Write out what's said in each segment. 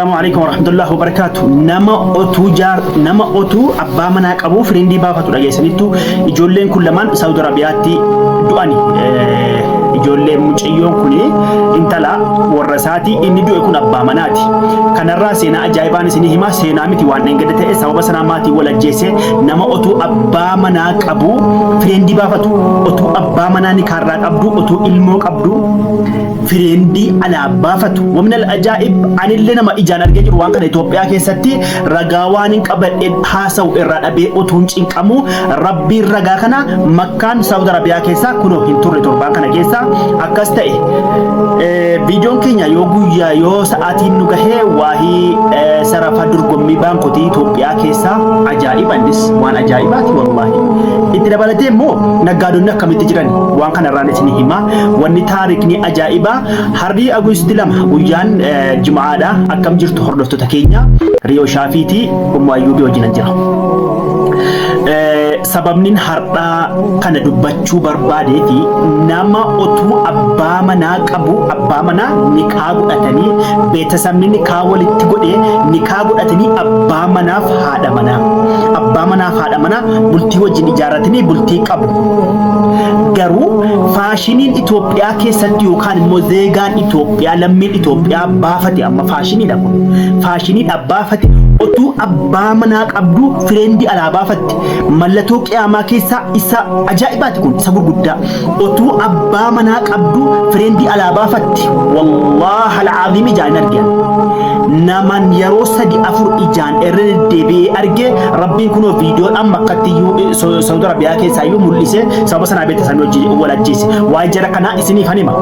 Assalamu alaikum warahmatullahi wabarakatuh. Nama otuu jaar nama otuu abbaa manaa qabu firiindii baafatu dhageessanittu. Ijoolleen kun lamaan Saudi Arabiyaatti du'ani. Ijoolleen mucayyoon kun intala warra isaati, inni du'e kun abbaa manaati. Kanarraa seenaa ajaa'ibaan isinii hima. Seenaa miti, waan dheengadda ta'e. Sababa sanaa maatii wal ajjeese. Nama otuu abbaa manaa qabu firiindii baafatu, otuu abbaa manaa nikaarraa qabdu, otuu ilmoo qabdu friendii alaa baafatu. Waminal ajaa'ib, anillee nama ijaan argee jiru waan kana Itoophiyaa keessatti ragaa waan hin qabadhe haasa'u irraa dhabee utuun cinqamu, Rabbiin ragaa kana Makkaan Saawud Arabiyaa keessaa kunoo hin turre torbaan kana keessa akkas ta'e. Viidiyoon keenya yoo guyyaa yoo sa'aatiin nu gahee waahii sarafa dorgommii baankotii Itoophiyaa keessaa ajaa'iba, innis waan ajaa'ibaati wallaahi. Itti dabalatee immoo naggaadonni akkamitti jiran waan kanarraan isin hima. Wanni taarikni ajaa'ibaa harrii August 2 guyyaan Jima'aadha. Akkam jirtu hordoftoota keenya? Riyoo Shaafiitii Ummu Ayyuubii wajjinan jira. Sababnin har'aa kana dubbachuu barbaadee fi nama otuu abbaa manaa qabu, abbaa manaa nikaa godhatanii, beetasabni nikaa walitti godhee, nikaa godhatanii, abbaa manaaf haadha manaa, abbaa manaaf haadha manaa bultii wajjin ijaarratanii bultii qabu. Garuu faashiniin Itoophiyaa keessatti yookaan immoo zeegaan Itoophiyaa, lammiin Itoophiyaa baafate amma faashiniidha kun. Faashiniidha baafate, otuu abbaa manaa qabdu friendii alaa baafatte. Mallattoo qiyaamaa keessaa isa ajaa'ibaati kun, isa gurguddaa. Otuu abbaa manaa qabdu friendii alaa baafatti. Wallahi al'aazim, ijaan hin argine. Naman yeroo sadi afur ijaan irra deddeebi'ee arge, Rabbiin kunoo viidiyoon amma akkatti iyyuu Saudi Arabiyaa keessaa iyyuu mul'ise. Sababa sanaa beekta isaanii hojii wal ajjeese. Waa'ee jara kanaa isiniif hima.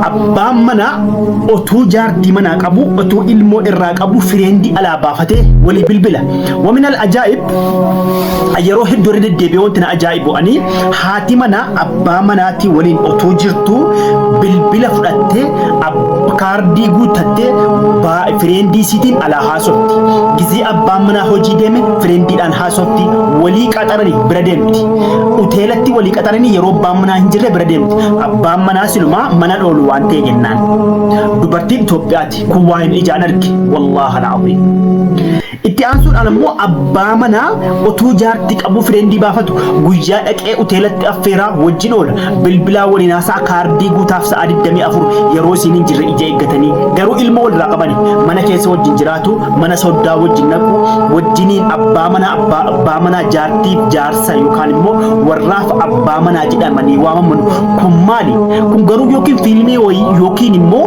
Abbaan manaa otuu jaartii manaa qabu, otuu ilmoo irraa qabu friendii alaa baafatee walii bilbila. Waminal ajaa'ib, yeroo hedduu irra deddeebi'ee wanti na ajaa'ibu ani, haati manaa abbaa manaatii waliin otuu jirtu bilbila fudhattee, kaardii guuttattee, friendii isiitiin alaa haasofti. Gizee abbaan manaa hojii deeme friendiidhaan haasofti, walii qaxaranii bira deemti. Hoteelatti walii qaxaranii yeroo abbaan manaa hin jirre bira deemti. Abbaan manaa silumaa mana dhoolu waan ta'e jennaan. Dubartiin Itoophiyaati kun waa hin ijaan arge, wallaahi al'aziim. Itti aansuudhaan immoo abbaa manaa otuu jaartii qabu friendii baafatu, guyyaa dhaqee hoteelatti affeeraa wajjin oola. Bilbilaa waliin haasa'a, kaardii guutaaf sa'a 24 yeroo isiin hin jirre ija eeggatanii, garuu ilmoo walirraa qabani. Mana keessa wajjin jiraatu, mana soddaa wajjin naqu, wajjiniin abbaa manaa abbaa manaa, jaartiif jaarsa yookaan immoo warraaf abbaa manaa jedhamanii waamaman. Kun maali? Kun garuu yookiin fiilmii wayii yookiin immoo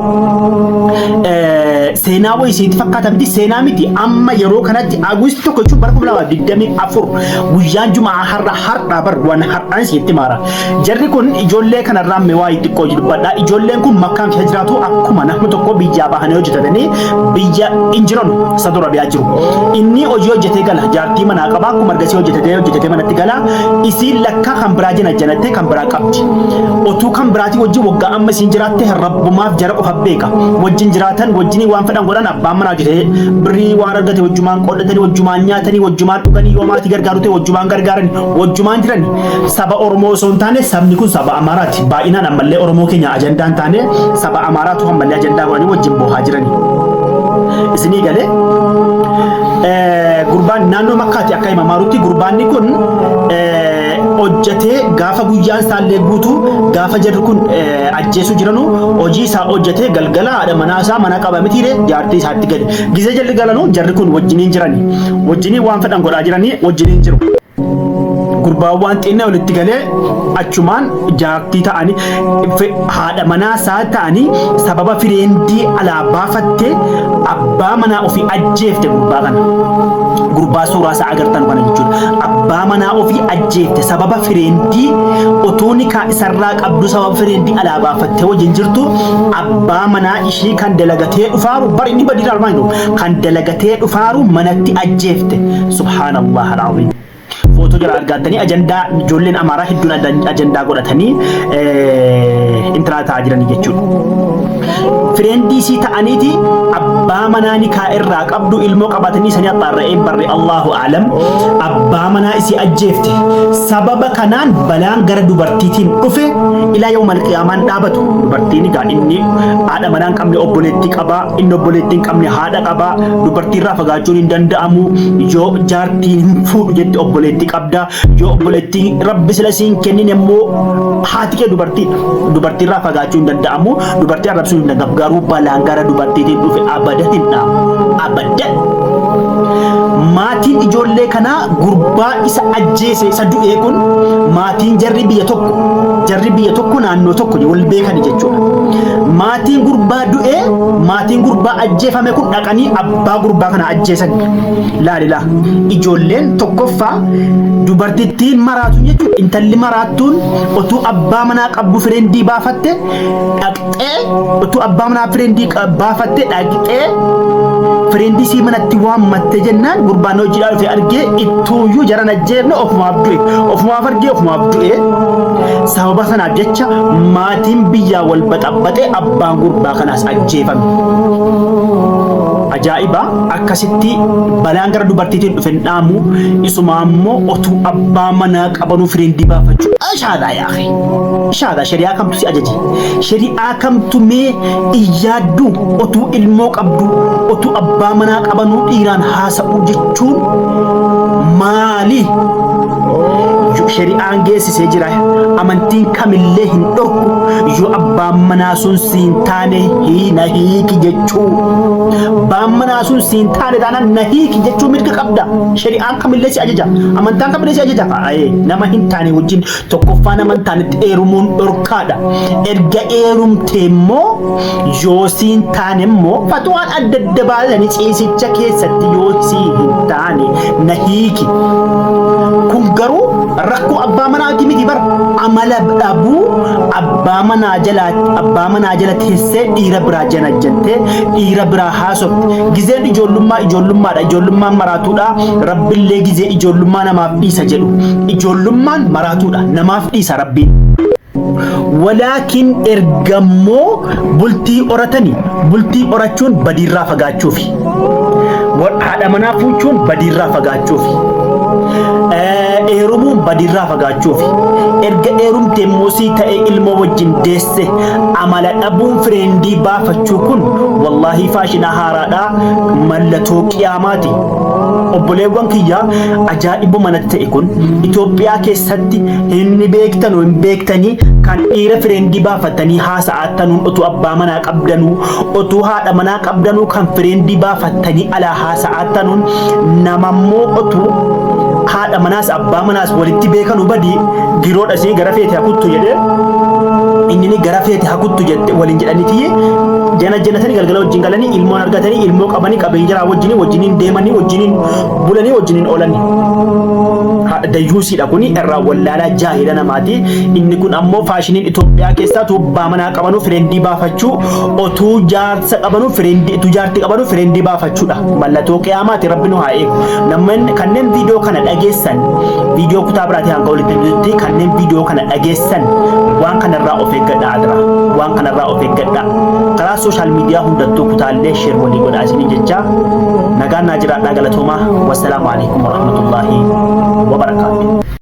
seenaa wayii isinitti fakkaata miti, seenaa miti. Amma yeroo kanatti August 1 jechuun bara 2024 guyyaan Jumaa har'a, har'aa bar waan har'aan isinitti maara. Jarri kun ijoollee kanarraa mee waa'ee xiqqoo dubbadha. Ijoolleen kun Makkaan keessa jiraatu. Akkuma namni tokko biyyaa bahanii hojjetatanii biyya hin jiran, Saudi Arabiyaa jiru. Inni hojii hojjetee gala, jaartii manaa qaba, akkuma argasii hojjetatee hojjetatee manatti gala. Isiin lakkaa kan biraa jana janattee kan biraa qabdi. Otuu kan biraatii wajjin waggaa amma isiin jiraatte rabbumaaf jara qofa beeka. Wajjin jiraatan, wajjin waan fedhan godhan, abbaan manaa hojjetee birrii waan argate wajjumaan qooddatanii, wajjumaan nyaatanii, wajjumaan dhuganii, yoo maatii gargaaru ta'e wajjumaan gargaarani, wajjumaan jirani. Saba Oromoo osoo hin taane sabni kun saba Amaaraati. Baay'inaan ammallee Oromoo keenya ajandaa hin taane, saba Amaaraatu ammallee ajandaa godhanii wajjin boohaa jirani. Isinii galee gurbaan naannoo Makkaati akka himamaarutti, gurbaanni kun hojjetee gaafa guyyaan isaallee guutu, gaafa jarri kun ajjeesuu jiranu, hojii isaa hojjetee galgala haadha manaa isaa mana qaba mitiire, jaartii isaatti gadi. Gizee jalli galanu jarri kun wajjiniin jirani. Wajjiniin waan fedhan godhaa jiranii, wajjiniin jiru. Gurbaan waan xinnaa walitti galee achumaan jaartii ta'anii haadha manaa isaa ta'anii, sababa friendii alaa baafattee abbaa manaa ofii ajjeefte gurbaa kana. Gurbaa suuraa isaa agartan kana jechuudha. Abbaa manaa ofii ajjeefte sababa friendii otoo nikaa isarraa qabdu, sababa friendii alaa baafattee wajjin jirtu, abbaa manaa ishii kan dalagatee dhufaaru bar inni badii almaa hin kan dalagatee dhufaaru manatti ajjeefte. Subhaanallah alazim. Footoo jala argattanii ajandaa ijoolleen Amaaraa hedduun ajandaa godhatanii intinaa ta'aa jiranii jechuudha. Friendii isii ta'aniiti abbaa manaa nikaa irraa qabdu ilmoo qabatanii sanii axxaarra'ee barre Allahu a'lam abbaa manaa isii ajjeefte. Sababa kanaan balaan gara dubartiitiin dhufe ilaa yawmal qiyaamaan dhaabatu. Dubartiin egaa inni haadha manaa hin qabne obboleettii qaba, inni obboleettii hin qabne haadha qaba. Dubartii irraa fagaachuun hin danda'amu. Yoo jaartiin hin fuudhu jette obboleettii qabda. Yoo obboleettii rabbi sila siin kennin immoo haati kee dubartiidha. Dubartii irraa fagaachuu hin danda'amu. Dubartii arrabsuu hin danda'amu. Garuu balaan gara dubartiitiin dhufe abadan hin dhaabu. Abadan. Maatiin ijoollee kanaa gurbaa isa ajjeese isa du'ee kun maatiin jarri biyya tokko jarri biyya tokko naannoo tokko wal beekani jechuudha. Maatiin gurbaa du'ee maatiin gurbaa ajjeefame kun dhaqanii abbaa gurbaa kana ajjeesan. Laali laa ijoolleen tokkoffaa dubartittiin maraatuun jechuudha. Intalli maraattuun otuu abbaa manaa qabdu friendii baafatte dhaqxee otuu abbaa manaa friendii baafatte dhaqxee friendii sii manatti waammatte jennaan gurbaan hojiidhaa dhufe argee ittuuyyuu jaran ajjeefne ofumaaf du'e ofumaaf argee ofumaaf du'e sababa sanaaf jecha maatiin biyyaa wal baxabbaxee abbaan gurbaa kanaas ajjeefame. Ajaa'iba akkasitti balaan gara dubartiitiin dhufe hin dhaamu isumaa immoo otuu abbaa manaa qabanuu friendii baafachuu ishaadaa yaa akhi ishaadaa shari'aa kamtu si ajaje shari'aa kamtu mee iyyaaddu otuu ilmoo qabdu otuu abbaa manaa qabanuu dhiiraan haasa'uu jechuun maali shari'aan geessisee jira amantiin kamillee hin dhorku yoo abbaan manaa sun siin taane na hiiki jechuu. Abbaan manaa sun siin taane taanaan na hiiki jechuu mirga qabda. Shari'aan kamillee si ajaja. Amantaan kamillee si ajaja. Ayee nama hin taane wajjin tokkoffaa nama hin taanetti eerumuun dhorkaadha. Erga eerumte immoo yoo siin taane immoo fatwaan adda adda baasanii ciisicha keessatti yoo sii hin taane na hiiki. Kun garuu rakkoo abbaa manaati miti bar amala dhabuu abbaa manaa jala abbaa manaa jala teessee dhiira biraa janajjattee dhiira biraa haasofte gizeen ijoollummaa ijoollummaadha ijoollummaan maraatuudha rabbillee gizee ijoollummaa namaaf dhiisa jedhu ijoollummaan maraatuudha namaaf dhiisa rabbiin. Walaakin ergammoo bultii horatani bultii horachuun badiirraa fagaachuufi. Haadha manaa fuuchuun badiirraa fagaachuufi. Eerumuun badiirraa fagaachuufi. Erga eerumte immoo sii ta'ee ilmoo wajjin deesse amala dhabuun friendii baafachuu kun wallaahii faashinaa haaraadha mallatoo qiyaamaati. Obboleewwan kiyya ajaa'ibuma natti ta'e kun Itoophiyaa keessatti inni beektanu hin beektanii kan dhiira friendii baafatanii haasa'attanuun otuu abbaa manaa qabdanuu otuu haadha manaa qabdanuu kan friendii baafattanii alaa haasa'attanuun namammoo otuu haadha manaas abbaa manaas walitti beekanu badii giroodha isii gara feete hakuttu jedhee inni gara feete hakuttu jette waliin jedhaniiti jana janatanii galgala wajjin galanii ilmoon argatanii ilmoo qabanii qabeenya jiraa wajjiniin wajjiniin deemanii wajjiniin bulanii wajjiniin oolanii. Dayyuusiidha kuni irraa wallaalaa jaahila namaati. Inni kun ammoo faashiniin Itoophiyaa keessaa utuu abbaa manaa qabanuu friendii baafachuu otuu jaarsa qabanuu friendii utuu jaartii qabanuu friendii baafachuudha. Mallattoo qiyaamaati rabbi nu haa eegu. Namoonni kanneen viidiyoo kana dhageessan viidiyoo kutaa biraatii hanga walitti nuti kanneen viidiyoo kana dhageessan waan kanarraa of eeggadhaa adira. Waan kanarraa of eeggadhaa. Karaa social media hundattuu kutaallee share walii godhaa isiniin jecha nagaan naa jiraadhaa galatoomaa. Wassalaamu alaikum warahmatullaahi wabarakaatuh.